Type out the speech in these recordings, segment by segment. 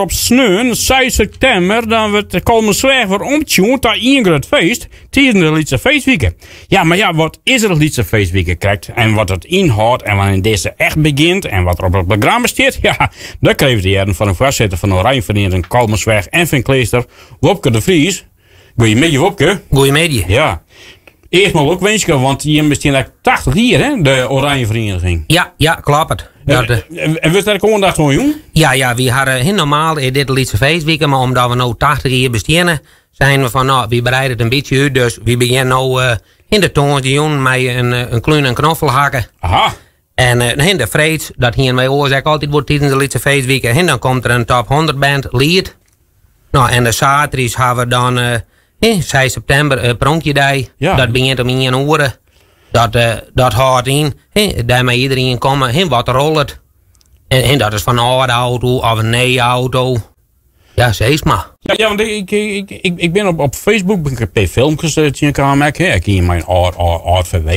Op sneon seis septimber dan wurdt Kollumersweach wer omtsjoend ta ien grut feest tidens de Lytse Feestwike. Ja, mar ja, wat is de Lytse Feestwike krekt en wat it ynhâldt en wannear't dizze echt begjint en wat der op it programma stiet, ja, dat krije we te hearren fan de foarsitter fan de Oranjeferiening Kollumersweach en Feankleaster, Wopke de Vries. Goeiemiddei Wopke. Goeiemiddei. Ja. Earst mar lokwinske, want jim bestean ek 80 jier, hè, de Oranje Vereniging. Ja, ja, kloppet. Dat, en, en wurdt der ek oandacht oan jûn? Ja, ja, wy ha hiel normaal is dit de lytse feestwike, mar omdat we no 80 jier besteane, seine we fan no, wy breide it in bytsje út, dus wy begjinne no uh, yn de tongersdeitejûn mei in, in klún en knoffelhakke. Aha. En uh, de freeds, dat hiene wy oars ek altyd wol tidens de lytse feestwike, en dan komt der in top 100 band, Liet. No, en de saterdeis ha we dan uh, 6 septimber uh, Pronkjedei. Ja. Dat begjint om 1 oere. Dat, uh, dat hâldt yn, he, dêr mei iderien komme, he, wat rollet. En, en dat is fan in âlde auto of in nije auto. Ja, sis mar. Ja, ja, want ik, ik, ik, ik bin op, op Facebook bin ik in pear filmkes tsjinkaam ek. Hè. Ik hie mei in âld, âld, âld VW.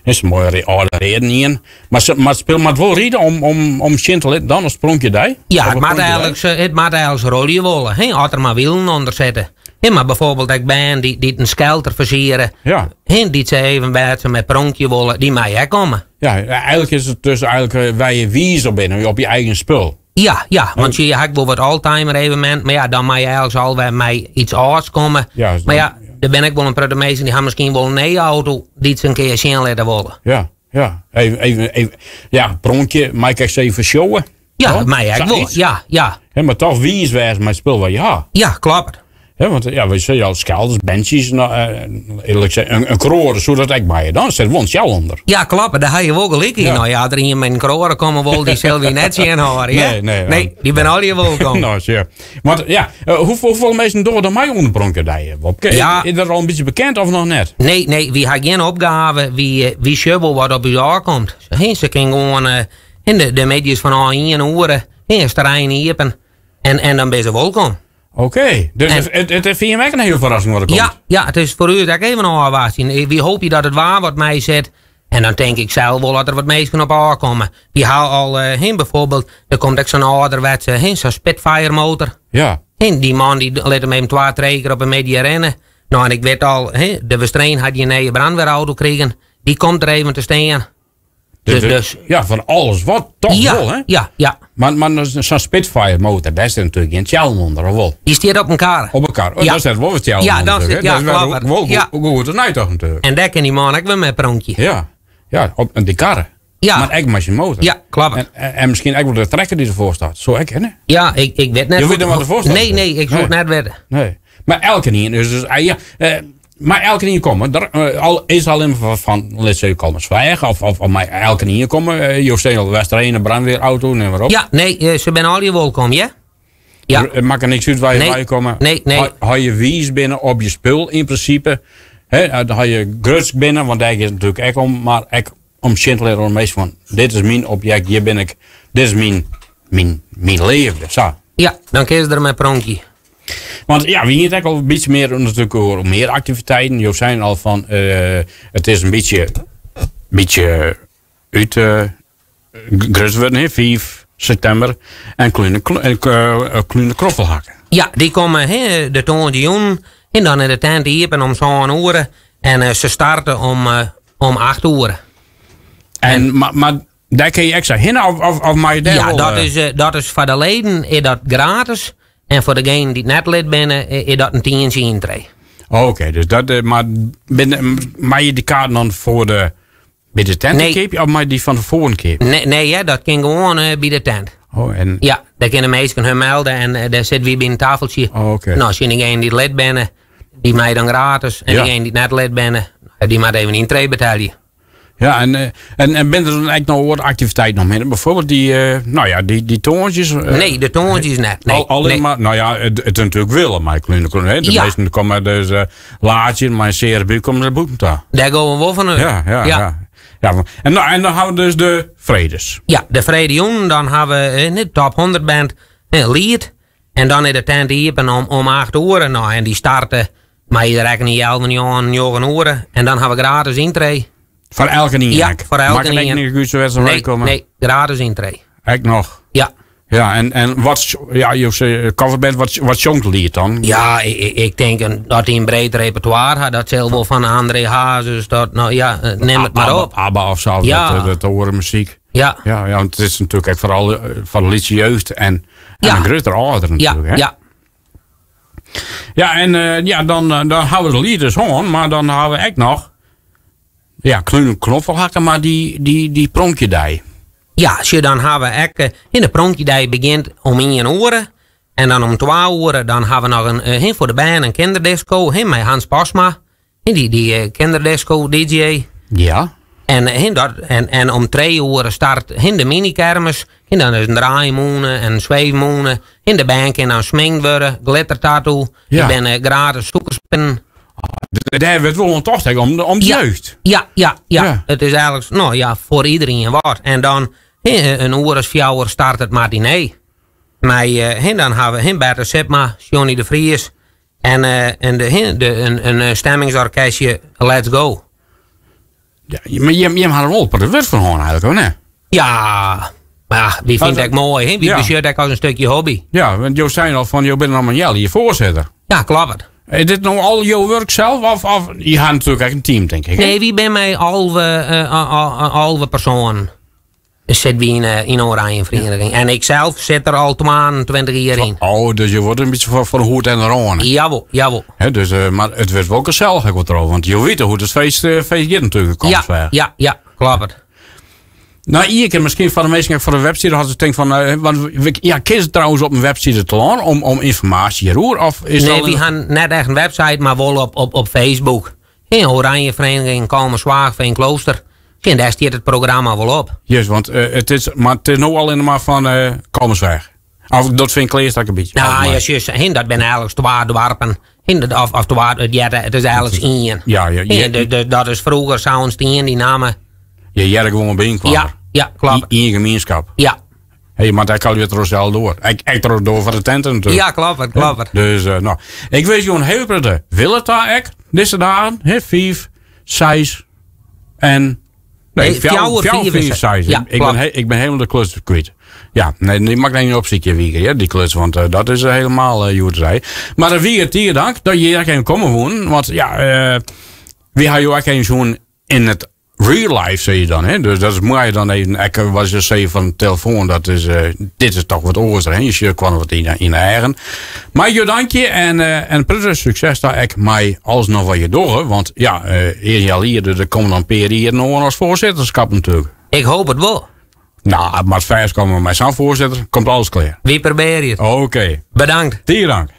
Dat is in moaie âlde readen ien. Mar, se, mar it spul moat wol ride om, om, om sjen te litten dan as pronkjedei? Ja, it moat eigenlik, it moat eigenlik rolje wolle. Hè, as der mar wielen ûnder sitte. Hè, mar bijvoorbeeld ek bern dy't, dy't in skelter fersiere. Ja. Hè, dy't se even wêr't se mei pronkje wolle, dy meie ek komme. Ja, eigenlik is it dus eigenlik wêr je wiis op binne, op je eigen spul. Ja, ja, want je ha ek wol wat oldtimer evenement, mar ja, dan mei je eigenlik al wer mei iets âlds komme. Ja, mar ja, der binne ek wol in protte minsken dy ha miskien wol in nije auto dy't se in kear sjen litte wolle. Ja, ja. Even, even, even, ja, pronkje, mei ik ek even showen? Ja, dat mei ek wol. Ja, ja. Hè, mar toch wiis wêze mei it spul wat je ha. Ja, kloppet. Hè, want ja, we sizze al skelders, bentsjes, no, eerlik gezegd, in, in kroade soe dat ek meie. Dan sit wol in tsjel ûnder. Ja, kloppet. Dêr ha je wol gelyk yn. Ja. No ja, as der ien mei in kroade komme wol, dy sille wy net tsjinhâlde. Ja? Nee, nee, Nee, dy binne allegear wolkom. Nou, ja. Want ja, hoefolle, hoefolle minsken dogge der mei oan de Pronkjedei, Wopke? Ja. Is dat al in bytsje bekend of noch net? Nee, nee, wy ha gjin opgave. Wy, wy sjogge wol wat op ús ôfkomt. Hè, se kinne gewoan hè, de, de middeis fanôf ien oere, hè, is terrein iepen. En, en dan binne se wolkom. Oké, dus En- it, it, it fyn jim ek in hiele ferrassing wat der komt. Ja, ja, it is foar ús ek even ôfwachtsjen. Wy hoopje dat it waar wat meisit. En dan tink ik sels wol dat der wat minsken op ôfkomme. Wy ha al eh, hin bijvoorbeeld, der komt ek sa'n âlderwetse, hin, sa'n Spitfire motor. Ja. Hin, dy man dy lit him even twa, trije kear op 'e middei rinne. No, en ik wit al, hin, de Westereen hat in nije brandweerauto krigen. Dy komt der even te stean. Dus, dus, Ja, fan alles wat, toch ja, wol, hè? ja, ja. Mar, mar sa'n Spitfire motor, dêr sit natuerlik gjin tsjellen ûnder, of wol? Dy stiet op in kar. Op in kar. Oh, Ja. Dêr sit wol wat tsjellen Ja, ûnder, dan hè? sit- ja, Dat is wel kloppet. wol Ja. goed, goed nij toch natuerlik. En dêr kin dy man ek wer mei pronkje. Ja, ja, op dy karre. Ja. Mar ek mei syn motor. Ja, kloppet. En, en, en miskien ek wol de trekker dy't derfoar stiet. Sa ek, hè? Ja, ik, ik wit net. Je wit net wat derfoar stiet. Nee, nee, ik soe it Nee. net witte. Nee. Mar elkenien is dus, ah, ja, eh, mar elkenien komme. Der, eh, al is allinnich fan, fan lit sizze Kollumersweach of, of, of mei elkenien komme. Eh, jo sizze al Westereen, brandweerauto, nim mar op. Ja, nee, eh, se binne allegear wolkom, ja? Ja. Het makket niks út wêr je Nee. wei komme. Nee, nee. As je wiis binne op je spul yn prinsipe. Hè, dan ha je grutsk binne, want dêr giet it natuerlik ek om. Mar ek om sjen te litten oan de minsken fan dit is myn objekt, hjir bin ik, dit is myn, myn, myn leafde. Sa. Ja, dan kinne se der mei pronkje. Want ja, we hiene it ek al in bytsje mear natuerlik oer mear aktiviteiten. Jo seinen al fan eh, it is in bytsje, bytsje út uh, grut wurden, hè, 5 septimber. En klune, klune kroffelhakken. Ja, dy komme hè, de tongersdeitejûn en dan is de tent iepen om sân oere. En eh, se starte om, eh, om 8 oere. En, mar, mar dêr kinne je ek sa hinne of, of, of mei je dêr Ja, wol, dat eh, is, eh, dat is foar de leden is dat gratis. En foar degenen dy't net lid binne, is dat in tientsje yntree. Oké, dus dat, eh, mar binne, mei je dy kaart dan foar de, by de tent Nee. keapje of mei je dy fan tefoaren keapje? Nee, nee hè, dat kin gewoan eh, by de tent. Oh, en, Ja, dêr kinne minsken har melde en eh, dêr sitte wy by in tafeltsje. Oh, oké. No, tsjin degenen dy't lid binne, dy meie dan gratis. En Ja. degenen dy't net lid binne, dy moatte even yntree betelje. Ja, en, eh, en, en binne der dan ek noch oare aktiviteiten omhinne? Bijvoorbeeld dy, eh, no ja, dy, dy tongersdeis? Eh, Nee, de tongersdeis net. Nee, Al, allinnich nee. mar, no ja, it, it natuerlik wille mei klune klune. hè. De Ja. measten komme dus uh, laatje mei in seare búk komme se bûten ta. Dêr gean we wol fan út. Ja, ja, ja. ja. want- en, no, en dan ha we dus de fredes. Ja, de fredejûn, dan ha we eh, de top 100 band, eh, Liet. En dan is de tent iepen om, om 8 oere. No, en dy starte mei der ek yn healwei njoggenen, njoggen oere. En dan ha we gratis yntree. Foar elkenien Ja, ek? foar Makket elkenien. ek niks út wêr't se Nee, wei komme? nee, gratis yntree. Ek noch? Ja. Ja, en, en wat, ja, jo sizze coverband, wat, wat sjongt Liet dan? Ja, ik, ik tink dat dy in breed repertoire ha. Dat sil wol fan André Hazes, dat, no ja, nim it mar op. ABBA of sa, Ja. dat oare muzyk. Ja. Ja, ja, want it is natuerlik ek foaral foar de lytse jeugd en, en Ja. de gruttere âlderen Ja, natuerlik. Hè? ja. Ja, en ja, dan, dan ha we de lieders hân, mar dan ha we ek noch ja, klune knoffelhakken, mar dy, dy, dy pronkjedei. Ja, sjoch, dan ha we ek, hin, de pronkjedei begjint om ien oere. En dan om twa oere, dan ha we noch in, hin, foar de bern in kinderdisco, hin, mei Hans Pasma. Hin, dy, dy kinderdisco DJ. Ja. En, hin, dat, en, en om trije oere start hin, de minikermis. Hin, dan is in draaimûne en in sweefmûne. Hin, de bern kin dan sminkt wurde, glittertattoo. Ja. Der binne gratis sûkerspinnen. Dêr wurdt wol oan tocht, hè, om de Ja. jeugd. Ja, ja, ja. Ja. It is eigentlik, no ja, foar iderien wat. En dan, hin, in oere as fjouwer start it matinee. Mei, hin, dan ha we hin, Bertha Sipma, Johnny de Vries en, en de, hin, de, in stemmingsorkestje Let's Go. Ja, mar jim, jim ha der wol in wurd fan hân eigentlik, of net? Ja, mar ja, wy fine it ek moai, hè? Wy Ja. besjogge it ek as in stikje hobby. Ja, want jo seinen al fan, jo binne noch mar in healjier foarsitter. Ja, kloppet. Is dit no al jo wurk sels? Of, of je ha natuerlik ek in team, tink ik. hè? Nee, wy binne mei 11 persoanen. Sit wy yn Oranje Vereniging. En ik sels sit der al 22 jier yn. Oh, dus je wordt in bytsje foar de hoed en de râne. Jawol, jawol. Hè, dus, mar it wurdt wol gesellich ek wol troch, want jo witte hoe't it feest giet natuerlik, Ja, Koningsweg. ja, ja, kloppet. No, ien kear miskien foar de minsken ek foar de webside, as se tinke fan, want we, ja, kin se trouwens op in webside telâne om ynformaasje hjiroer? Of is Nee, dat wy in- ha net echt in website, mar wol op Facebook. Hè, Oranje Vereniging Kollumerzwaag Veenklooster. En dêr stiet it programma wol op. Juist, want it is, mar it is no allinne mar fan Kollumersweach. Of dat Feankleaster ek in bytsje. No, Of ja, mar- juist, hin, dat binne eigentlik twa doarpen. Hin, dat, of twa, it heart, it is eigentlik ien. Ja, ja, Hin, ja. dat is froeger sa ûntstien, dy namme. Je hearre gewoan by inoar. Ja, ja, kloppet. Ien gemienskip. Ja. Hey, mar dêr kan je troch sels door. Ek troch door foar de tenten natuerlik. Ja, kloppet, kloppet. Dus, no. Ik wins jo in hiel protte wille ta ek, dizze dagen. Hè, 5, 6 en... Nee, Nee, 4, 4, 4, 5, 6. 6. Ja, Ik ben klopt. ik ben helemaal de kluts kwyt. Ja, nee, dy moat ik even opsykje, Wieger, ja, dy kluts, want dat is helemaal hjoed. Mar dan Wieger, tige dank dat je hjir even komme woenen. Want ja, wy ha jo ek even sjoen yn it real life, sei je dan. Hè? Dus dat is moai dan even, ek, wat je sei fan telefoan, dat is, dit is toch wat oars. Hè? Je sjocht kwam wat yn de eigen. Mar jo dankje en protte sukses dêr ek mei alles noch wat je dogge. Want ja, earst al jier, der komme dan in pear jier oan as foarsitterskip natuerlik. Ik hoop it wol. No, mar fêst komme mei sa'n foarsitter, komt alles klear. Wy probearje it. Oké. Bedankt. Tige dank.